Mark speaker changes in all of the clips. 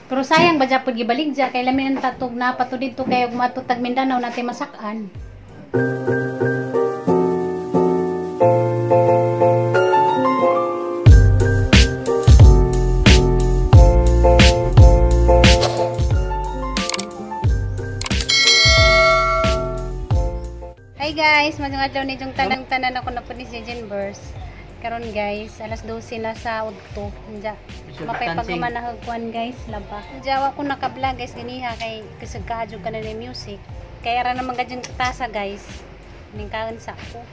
Speaker 1: Pero sayang ba dyan gibaligya kay lamin ang tatog na patudid to kayo matutag Mindanao natin masakan. Hi guys, magandang adlaw ni jung tanan ako na po ni Jen Burst. Karon guys, alas 12 na sa udto. Nja, mapay pagmanahagkuan guys, laba. Nja ko naka-vlog guys ganiha kay kusog kaadyo ka na ni music. Kaya ra naman gadyon katasa guys. Ning kaon sa ako.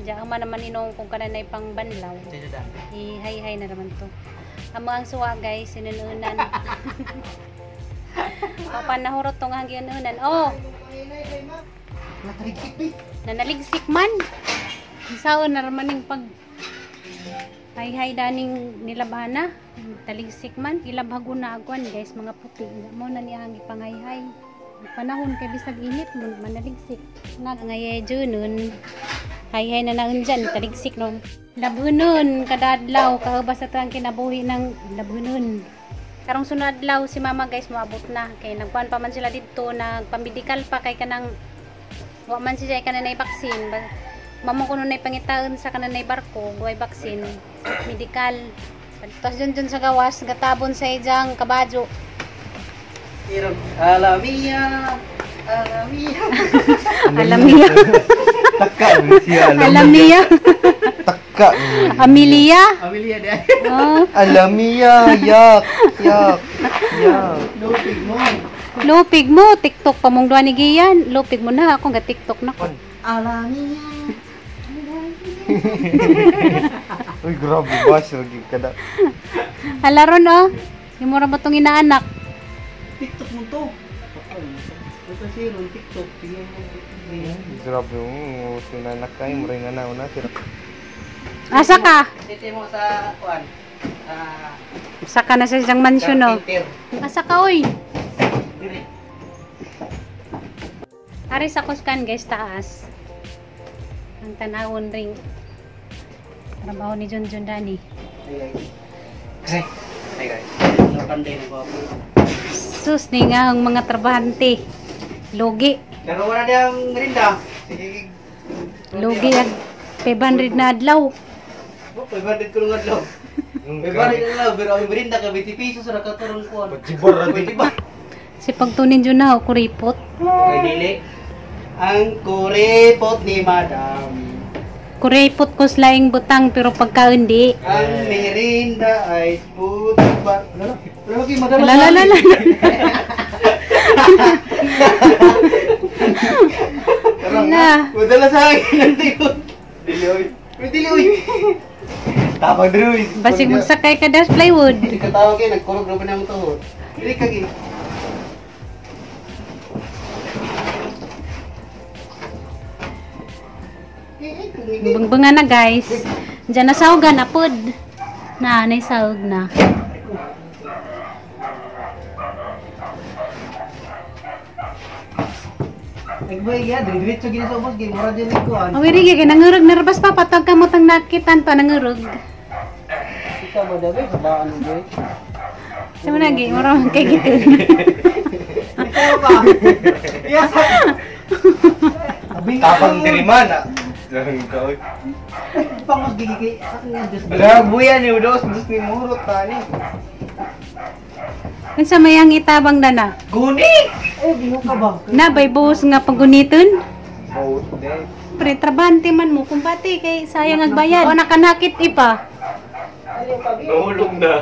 Speaker 1: Nja ama naman inong kung kananay pang banlaw. Hi-hi na naman to. Amo ang suwa guys, sinununan. Papanahurot tong hangginunan. Oh. Nanaligsik man. Isaon na naman yung pag hay daning nilabana. Taligsik man. Ilabhago na agwan guys. Mga puti. Mo na niyang ipanghay-hay. Panahon kay bisag init. Manaligsik. Ngayay nun. Hay na naun dyan. Taligsik no. Labunon. Kadadlaw. Kahubas ito ang kinabuhi ng labunon. Karong sunod adlaw si mama guys moabot na. Kay nagkuhan pa man sila dito. Nagpamedikal pa kay kanang wa man siya kananay baksin. Mamo kuno nay pangitaon sa kananay barko, guay baksin, medikal. Tapos dun sa gawas gatabon sa ijang kabadyo.
Speaker 2: Alamiya, alamiya.
Speaker 1: Alamiya.
Speaker 3: Taka siya
Speaker 1: Alamiya.
Speaker 3: Taka.
Speaker 1: Amelia.
Speaker 2: Amelia di.
Speaker 1: Oh.
Speaker 3: Alamiya, yak.
Speaker 1: Lupig mo, TikTok pa mong duwa ni Gian. Lupig mo na, ako nga TikTok na ko.
Speaker 2: Alamiya.
Speaker 3: Uy, grabe ba siya lagi kada.
Speaker 1: Halaron oh. Yung mura ba itong inaanak?
Speaker 2: TikTok mo to. Ito si Ron, TikTok. Tingnan mo.
Speaker 3: Grabe mo, sinanak kayo, maray nga na sila.
Speaker 1: Asa ka?
Speaker 2: Titi mo sa kuan.
Speaker 1: Saka na sa isang mansyon oh. Asa ka oy? Ari sa kuskan guys, taas. Ang tanawon ring. Trabaho ni Junjun Dani.
Speaker 3: Kasi, hi guys.
Speaker 2: Napanday ko ako.
Speaker 1: Sus ni nga ang mga trabahante. Lugi.
Speaker 2: Pero wala diyang merinda. Sige.
Speaker 1: Lugi ang 500 na adlaw.
Speaker 2: 500 ko lang adlaw. 500 adlaw, pero ang merinda ka 20 pesos ra katarong kuan.
Speaker 3: Jibor rati.
Speaker 1: Si pagtunin dyan na ako kuripot.
Speaker 2: Okay, dili. Ang kuripot ni Madam.
Speaker 1: Kuripot ko slaing butang pero pagka hindi.
Speaker 2: Ang merinda ay puto ba? Lagi madala.
Speaker 1: Lalala. Na.
Speaker 2: Madala sa akin ang tikot. Dili oy. Tapang dili.
Speaker 1: Basig magsakay ka das plywood.
Speaker 2: Hindi ka tawag kayo, nagkurog na ba ng tuhod? Dili kagi.
Speaker 1: Bunga na guys. Diyan na sauga na pod. Nay saug na.
Speaker 2: Nagbay ya, diretso gini sa ubos, gini mura dyan kuan.
Speaker 1: Awiri kay nangurug nervous pa patag ka mo tang nakitan pa nangurug.
Speaker 2: Ikaw mo dabe sa baan mo boy.
Speaker 1: Sa man lagi mura kay gitin.
Speaker 2: Ikaw ba? Yes.
Speaker 3: Tapang diriman ah. Jarang ka.
Speaker 2: Pang magigigay.
Speaker 3: Ada buya ni udos ni murot tani.
Speaker 1: Unsa mayang itabang dana?
Speaker 2: Guni! Eh, bino ka ba?
Speaker 1: Na bay buhos nga paguniton.
Speaker 3: Oh, day.
Speaker 1: Pre trabante man mo kumpati kay sayang ang bayad. O nakanakit ipa.
Speaker 3: Nahulog na.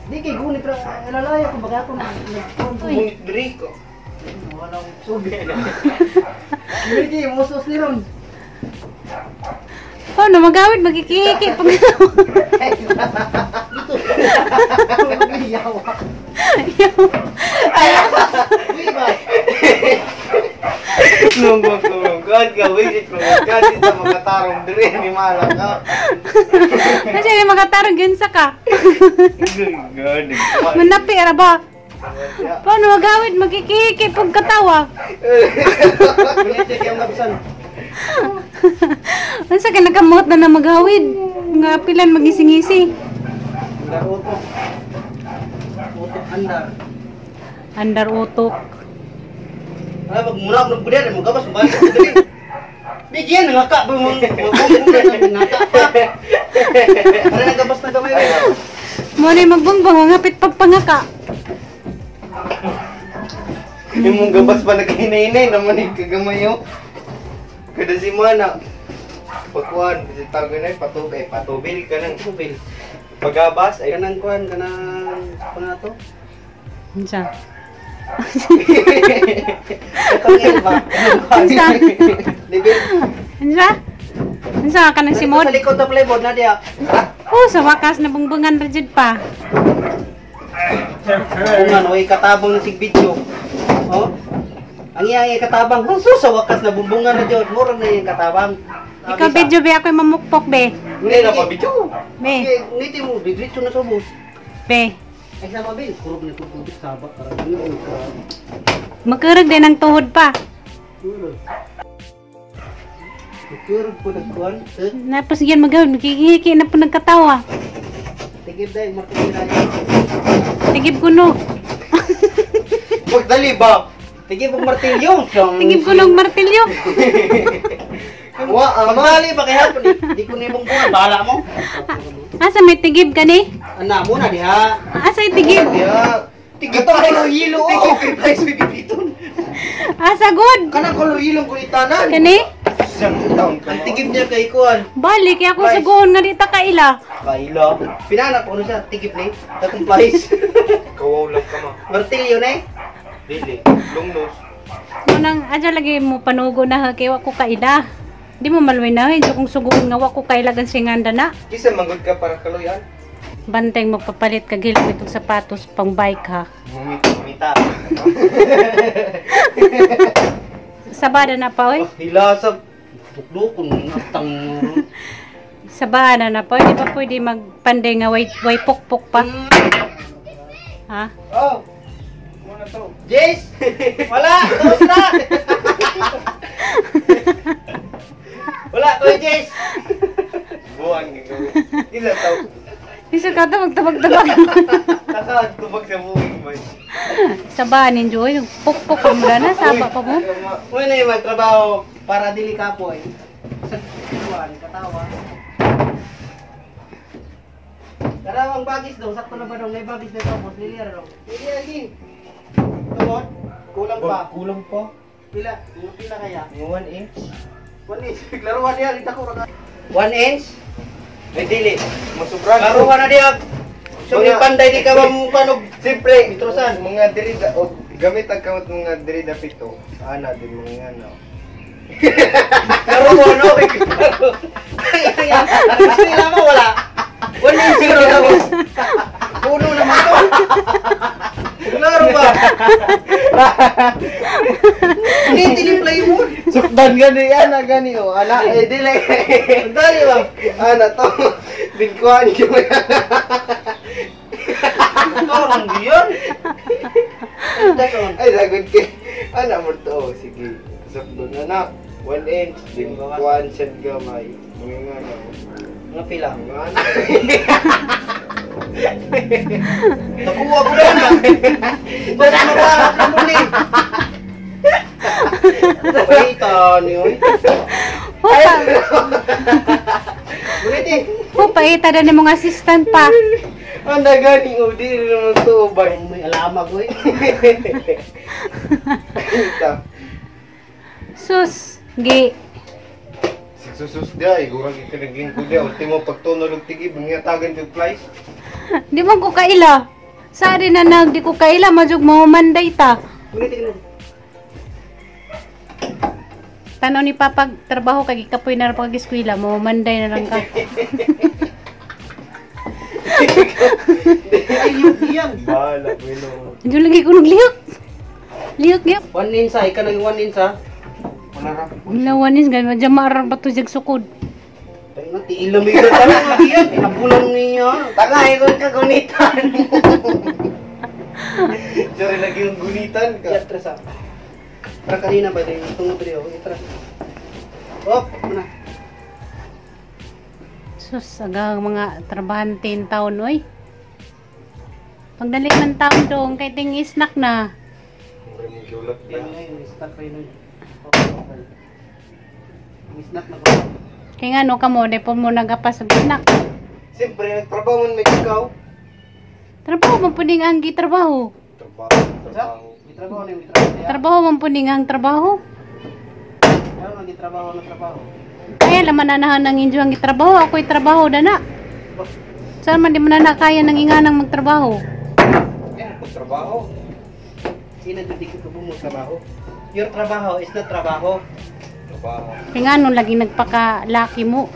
Speaker 2: Di kay guni pero lalaya ko baga ako na
Speaker 3: Ngunit diri ko.
Speaker 2: wala akong subi na. Hindi, musos ni Ron.
Speaker 1: Paano magawid magkikiki pag
Speaker 2: Yawa.
Speaker 3: Lungkot ka, wisit mo ka sa mga tarong diri ni Malang ka.
Speaker 1: Kasi may makatarong ginsa ka.
Speaker 3: Galing.
Speaker 1: Manapi ra ba? Paano magawid magkikiki pag katawa?
Speaker 2: Check yung kapsan.
Speaker 1: Unsa ka nakamot na na maghawid? Nga pilan magising-isi.
Speaker 2: Andar utok. Utok andar.
Speaker 1: Andar utok.
Speaker 2: Ay, magmula ako ng puder, magkabas, mabalik ko dali. Bigyan, ngaka ba mong ngaka pa. Para nagkabas na kamay.
Speaker 1: Mo na magbungbong, ngapit pagpangaka.
Speaker 3: Yung mong gabas pa nagkahinay-hinay naman yung kagamayo. Kada si Mana. Pagkuhan, si Targanay, patubil ka ng tubil. Pagabas, ay
Speaker 2: Kanang kuhan, kanang pangato.
Speaker 1: Unsa?
Speaker 2: Katangil ba?
Speaker 1: Unsa?
Speaker 2: Libil.
Speaker 1: Unsa? Unsa ka nang simod?
Speaker 2: Sa likod na plywood na diya.
Speaker 1: Oh, sa wakas na bungbungan ra jud pa.
Speaker 2: Bungan, oy katabang ng sigbidyo. Oh. Ang iyang katabang, huso sa wakas na bumbungan na diyon. Mura na yung katabang.
Speaker 1: Ikaw video be ako mamukpok be.
Speaker 3: hindi na pabidyo.
Speaker 1: Be,
Speaker 2: Ngiti mo, diretso na sa bus.
Speaker 1: be.
Speaker 2: Ay sama bin, kurog na kurog sabak para ano ka.
Speaker 1: Magkurog din ang tuhod pa.
Speaker 2: Kurog po nagkuhan.
Speaker 1: Napos yan maghawid, magkikihiki na po nagkatawa.
Speaker 2: Tigib dahil martilyo na.
Speaker 1: Tigib kuno.
Speaker 3: Magdali ba?
Speaker 2: Tigib ang martilyo.
Speaker 1: Tigib kuno ang martilyo.
Speaker 3: Wa, ama.
Speaker 2: Magdali ba kaya hapon? Di ko nibong buwan. Bahala mo.
Speaker 1: Asa may tigib ka ni?
Speaker 2: Ana mo na diha.
Speaker 1: Asa yung tigib?
Speaker 3: Ya.
Speaker 2: Tigib to kolor hilo.
Speaker 3: Tigib kay Price bibiton.
Speaker 1: Asa good?
Speaker 3: Kanang kolor hilong kulitanan.
Speaker 1: Kani?
Speaker 3: Siyang taon ka.
Speaker 2: Ang tigib niya kay kuan.
Speaker 1: Balik, kaya ako sugoon nga di ta kaila.
Speaker 2: Kaila. Pinanak ko ano siya, tigib ni. Datong place.
Speaker 3: Kawaw lang ka ma.
Speaker 2: Martilyo na eh.
Speaker 3: Dili. Lungnos.
Speaker 1: Munang, adya lagi mo panugo na ha, kaya wako kaila. Di mo maluwi na, hindi kong sugoon nga wako kaila gan singanda na.
Speaker 3: Kisa manggod ka para kaloyan.
Speaker 1: Banteng magpapalit ka gilid itong sapatos pang bike ha.
Speaker 3: Bumita.
Speaker 1: Sabada na pa, oy.
Speaker 2: Hilasap. Tuklukon atang.
Speaker 1: Sabada na pa, di ba pwede magpanday nga way pukpuk pa? Ha?
Speaker 2: Oh,
Speaker 3: Muna to.
Speaker 2: Jace! Wala! Tapos na! Wala, Kuya Jace!
Speaker 3: Buwan gagawin. Isa tao.
Speaker 1: Isa ka ito, magtabag-tabag.
Speaker 3: Nakatubag sa buwing man.
Speaker 1: Sabada ninyo, oy. Pukpuk ka mula na, saba pa mo.
Speaker 2: Uy na yung magtrabaho para dili ka po eh. Sa kuwan, katawa. Karawang bagis daw, sakto na ba daw? May bagis na tapos, lilir daw. Lilir lagi. Tumot, kulang pa.
Speaker 3: Kulang pa.
Speaker 2: Pila, yung pila kaya?
Speaker 3: Yung 1 inch.
Speaker 2: 1 inch, klaruhan niya, dito ko. 1 inch?
Speaker 3: May dili. Masubran.
Speaker 2: Klaruhan na diya. So,
Speaker 3: Mga-
Speaker 2: panday di ka ba mong panog?
Speaker 3: Siyempre,
Speaker 2: Mitrosan.
Speaker 3: mga dirida, o gamit ang kamot mga dirida pito. Ana, din mga ano.
Speaker 2: Klaruhan, no? Kaya, sila mo, wala. 1 inch zero na. Puno naman to. Klaro ba? Hindi, tinimplay mo.
Speaker 3: Sukdan gani, ana gani o. Ana, dili.
Speaker 2: Dali ba?
Speaker 3: Ana to. Bigkuhan ko.
Speaker 2: Parang diyan.
Speaker 3: Ay, sagod kay. Ana mo to. Oh, sige. Sukdan na. 1 inch. Bigkuhan siya gamay. Mga ano.
Speaker 2: Mga pila.
Speaker 3: Mga ano.
Speaker 2: Nakuha ko na na. Basta mabarak na muli. Paitan yun.
Speaker 1: Hupa,
Speaker 2: Ulit eh.
Speaker 1: hupa, ita na ni mga assistant pa.
Speaker 3: Anda gani o. Di rin naman to. Bay.
Speaker 2: May alamag ko eh.
Speaker 3: Ita.
Speaker 1: Sus, gi.
Speaker 3: Susus dia, igurang ikinaging ko dia. Ultimo pagtunog ng tigib, ngatagan yung flies.
Speaker 1: Di mo ko kaila. Sari na di ko kaila, majug mahumanday ta.
Speaker 2: Ulit eh.
Speaker 1: Tanaw ni Papa, trabaho kay kapoy na pag eskwela, mahumanday na lang ka.
Speaker 2: Ay, yung diyan.
Speaker 3: Bahala, bueno.
Speaker 1: Diyo lagi ko naglihok. Lihok gyud.
Speaker 2: 1 inch ha. Ika naging 1 inch ha.
Speaker 3: Wala ra.
Speaker 1: Lawanis gan majamar ba to jag sukod.
Speaker 2: Tayo na, tiilam mo yun. Tayo nga diyan. Inabulan niya.
Speaker 3: Tangay ko kagunitan. Sorry, lagi yung gunitan ka.
Speaker 2: Yat, tres ha. Para kanina ba din? Tungod rin ako. Itra. Op, muna.
Speaker 1: Sus, agang mga trabahantin taon, oy. Pagdali man taon dong, kay ting snack na.
Speaker 3: Mura mong giulap
Speaker 2: Yan
Speaker 3: ya.
Speaker 2: ngayon, snack pa yun. Snack na ko.
Speaker 1: Kaya nga no, kamo, di po mo nagapas og snack.
Speaker 3: Siyempre, nagtrabaho man may ikaw.
Speaker 1: Trabaho man po ning ang gitrabaho.
Speaker 3: Trabaho.
Speaker 2: May trabaho na yung trabaho.
Speaker 1: Trabaho man po ning ang trabaho.
Speaker 2: Ano nang trabaho na trabaho?
Speaker 1: Kaya laman anahan ng inyo ang gitrabaho, ako'y trabaho dana. Saan man di man na kaya nang inganang magtrabaho.
Speaker 3: Yan, pagtrabaho.
Speaker 2: Sino nagdikit ko mo trabaho? Your trabaho is not trabaho.
Speaker 3: Trabaho.
Speaker 1: Kaya nga no, lagi nagpakalaki mo.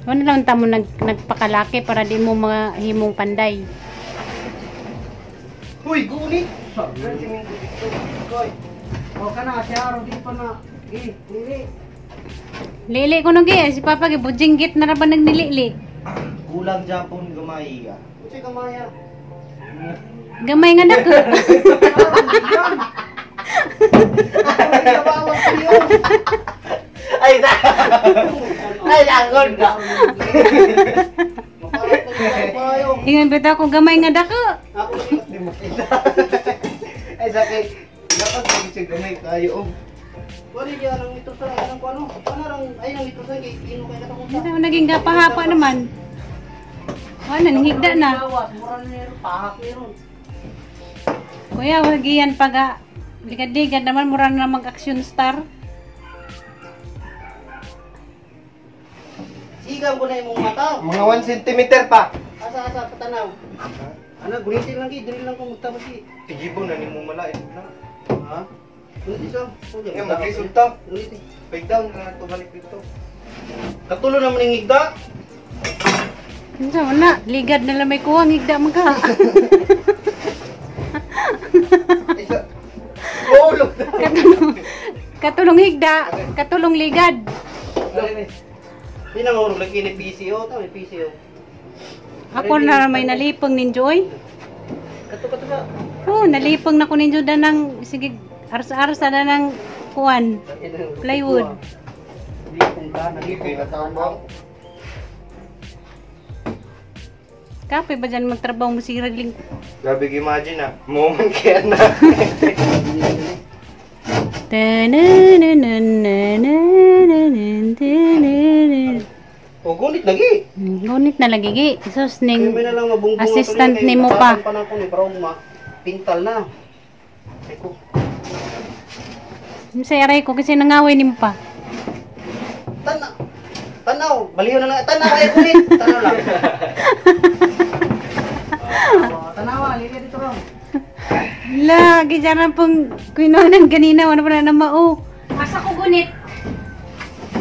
Speaker 1: Ano lang tamo nagpakalaki para di mo mga himong panday.
Speaker 2: Uy, guni! Koy. O ka na, siya araw di pa na. Lili.
Speaker 1: Lili ko nung si Papa gibudjinggit na ra ba nagnilili.
Speaker 2: Kulang Japon gamay ka. Kasi gamaya.
Speaker 1: Gamay nga dako.
Speaker 2: Ay, na! Ay, lagon ka!
Speaker 1: Ingon bitaw ko gamay nga dako.
Speaker 2: Ako di mo kita. Ay, sakay. Dapat pag siya gamay kayo. Wala yan ang ito sa anong ko ano? Ano lang ay nang ito sa ino kay katong
Speaker 1: Ito naging gapahapa naman. Ano, nihigda na.
Speaker 2: Mura na yun, pahak na yun.
Speaker 1: Kuya, wag yan pag ligad-ligad naman mura na mag-action star.
Speaker 2: Sigang ko na yung mata.
Speaker 3: Mga 1 cm pa.
Speaker 2: Asa patanaw. Ano, gunitin lang diri lang ko magtama si.
Speaker 3: Tigibon na ni mo malain na.
Speaker 2: Ha? Gunit isa.
Speaker 3: Nga magresulta.
Speaker 2: Gunit.
Speaker 3: Break down na to balik dito.
Speaker 2: Katulo naman ng igda.
Speaker 1: Ano na, ligad na lang may kuwang higda mo ka.
Speaker 3: Isa. Bulog na.
Speaker 1: Katulong higda, katulong ligad.
Speaker 2: Hindi na mahulog lagi ni PCO. Tama ni PCO.
Speaker 1: Ako na may nalipong ninyo oy.
Speaker 2: Kato ba?
Speaker 1: Oh, nalipong na ko ninyo da ng, sige, arsa-arsa na ng kuwan. Plywood.
Speaker 2: Nalipong ka,
Speaker 3: Ibigay na
Speaker 2: nalipong
Speaker 3: tabang.
Speaker 1: Kape ba dyan magtrabaho mo si Ragling?
Speaker 3: Grabe imagine ah. Moment kaya na.
Speaker 2: O gunit lagi.
Speaker 1: Ngunit na lagi gi. Sus
Speaker 2: Kaya
Speaker 1: ning
Speaker 2: may na lang mabungbong
Speaker 1: assistant ni mo pa.
Speaker 2: Pa na ko ni para pintal na. Ay ko.
Speaker 1: Sa aray ko kasi nangaway ni mo pa.
Speaker 2: Tanaw, baliw na lang. Tanaw ay gunit. Tanaw lang. Tanaw, lilit dito ron.
Speaker 1: Lagi dyan pong kuinunan ganina. Wala pa na mao. Asa ko gunit?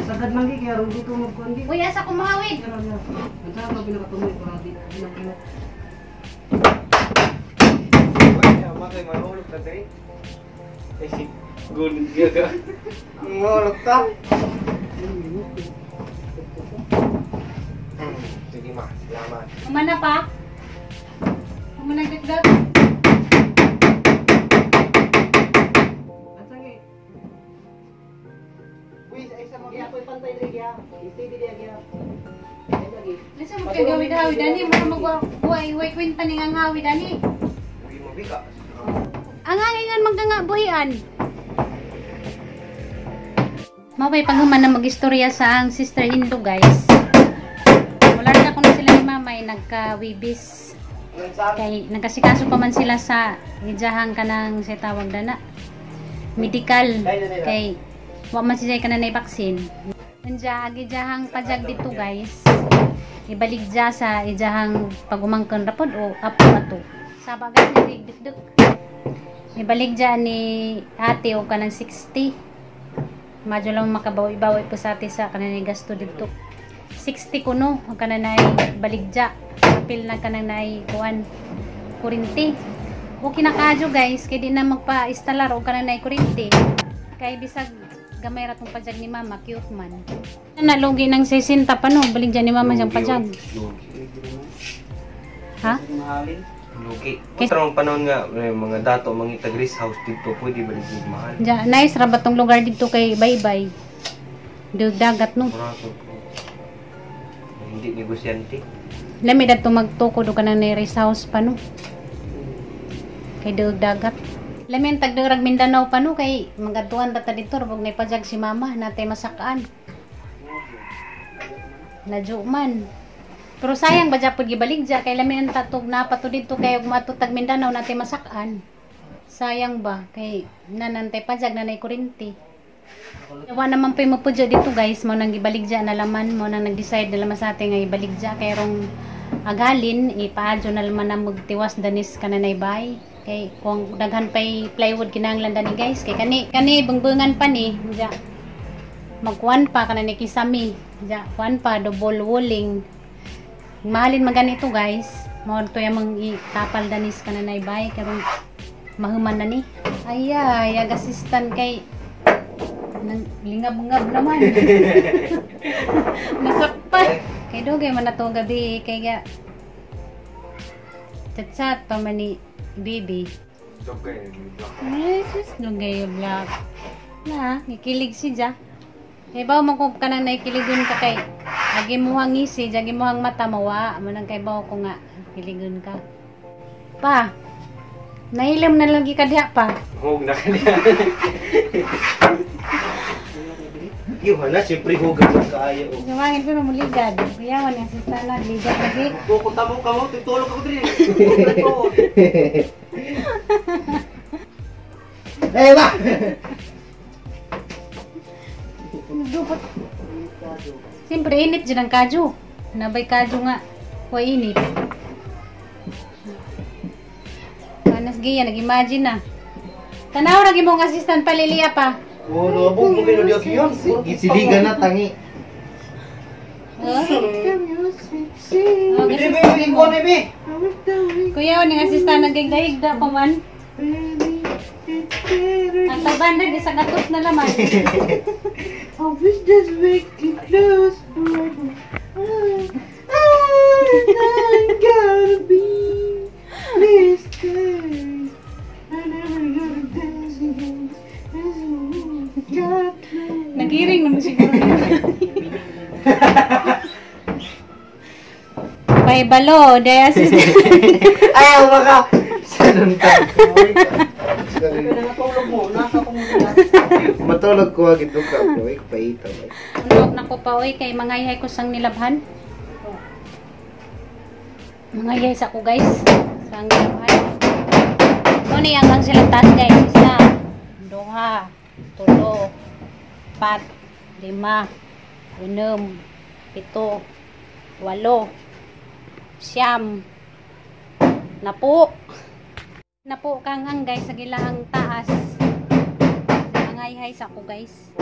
Speaker 2: Sagad man gi kaya ron dito magkundi.
Speaker 1: Uy, asa ko mahawid?
Speaker 2: Ang saan ba pinakatuloy para di pinakino.
Speaker 3: Wala makay mahulog na tayo. Ay si gun gaga. Mahulog ka. Sige ma, salamat.
Speaker 1: Umana pa? Umana gagdag?
Speaker 2: Uy, isa mo giya ko pantay diri giya. Steady dia giya. Ay lagi.
Speaker 1: Nasa mo kay gawid-hawid ani mo magbuhay kwenta ning ang hawid ani.
Speaker 3: Uwi mo bika.
Speaker 1: Ang hangingan magkanga buhian. Mabay paghuman na magistorya sa ang sister-in-law guys. Wala na ako na sila ni mamay nagka-wibis. Kay nagkasikaso pa man sila sa gidjahang kanang sa tawag dana. Medical kay wa man siya kanang baksin. Unja gidjahang pajag dito guys. Ibaligja sa ijahang pagumangkon rapod o apo ato. Saba guys ni digduk. Ibaligja ni ate o kanang 60. Madyo lang makabawi-bawi po sa ate sa kanang gasto dito. 60 kuno ang kananay baligja. Apil na kananay kuan kurinti. O kinakadyo guys kay di na magpa-installer o kananay kurinti. Kay bisag gamay ra tong pajag ni mama cute man. Nalugi ng 60 pa no baligja ni mama siyang pajag. Ha?
Speaker 2: Mahalin.
Speaker 3: Lugi. Karong panahon nga mga dato mga tag rest house dito pwede ba dito mahal.
Speaker 1: Ja, nice ra ba tong lugar dito kay Baybay. Dagat no.
Speaker 3: Hindi negosyante.
Speaker 1: Lami dadto magtukod og kanang rest house pa no. Kay dagat. Lami ang tagdarag Mindanao pa no kay magatuan ta dito rog nay pajag si mama natay masakaan. Nadyo man. Pero sayang ba japod gibaligja kay lamin ang tatog na pato dito kay ug matutag Mindanao natay masakaan. Sayang ba kay nanantay pajag nanay kuryente. Wa naman pay mapudyo dito guys, mo nang gibaligja na laman, mo nang nag-decide na laman sa atin nga ibaligja kay rong agalin ipaadyo na laman na magtiwas danis kananay bay. Kay kung daghan pay plywood kinahanglan dani guys kay kani bangbangan pa ni ja magkuan pa kanani kisami ja kuan pa double walling mahalin maganito guys mo to yung itapal danis kananay bay karong mahuman na ni ay agasistan kay nang lingab-ngab naman nasakpan kay dugay man nato gabi kay ga chat pa man ni baby. Jesus, dugay vlog. Na, nikilig si Ja. Kay bawo man ko kanang naikiligon ka kay agi mo hang ngisi, agi mo hang mata mawa, manang kay bawo ko nga kiligon ka. Pa. Nahilam na lagi ka diha pa.
Speaker 3: Hug na kaniya. Yohana, siyempre hugas ang kaayo.
Speaker 1: Sumangin ko na muligad. Kuyawan yung sistana, ligad lagi.
Speaker 2: Pupunta mo ka mo, tutulog ako din. Eh ba?
Speaker 1: Siyempre init dyan ang kaju. Nabay kaju nga. Huwag init. Panas gaya, nag-imagine na. Tanaw, naging mong assistant paliliya pa.
Speaker 2: Oh, nabog mo kayo diya kiyon.
Speaker 3: Gisiligan na tangi.
Speaker 2: Bili mo yung ikon eh, be.
Speaker 1: Kuya, yung assistant nagigda-higda pa man. Ang tabanda, di sa gatos na laman.
Speaker 2: I wish this week could close forever. I gotta be this day. I never gotta dance again.
Speaker 1: Nagiring naman siguro. May balo, day assistant.
Speaker 3: Ayaw maka! Sanunta.
Speaker 2: Natulog mo, nasa ko mo sila.
Speaker 3: Matulog ko agad ito ka. Uy, paita.
Speaker 1: Unok na ko pa, oy, kay mangayhay ko sang nilabhan. Mangayhay sa ko, guys. Sang nilabhan. Kung hanggang silang taas, guys. Isa, duha, tulo, 4, 5, 6, 7, 8, 9, 10 kang guys sa gilahang taas. Mangayhay sa ko guys.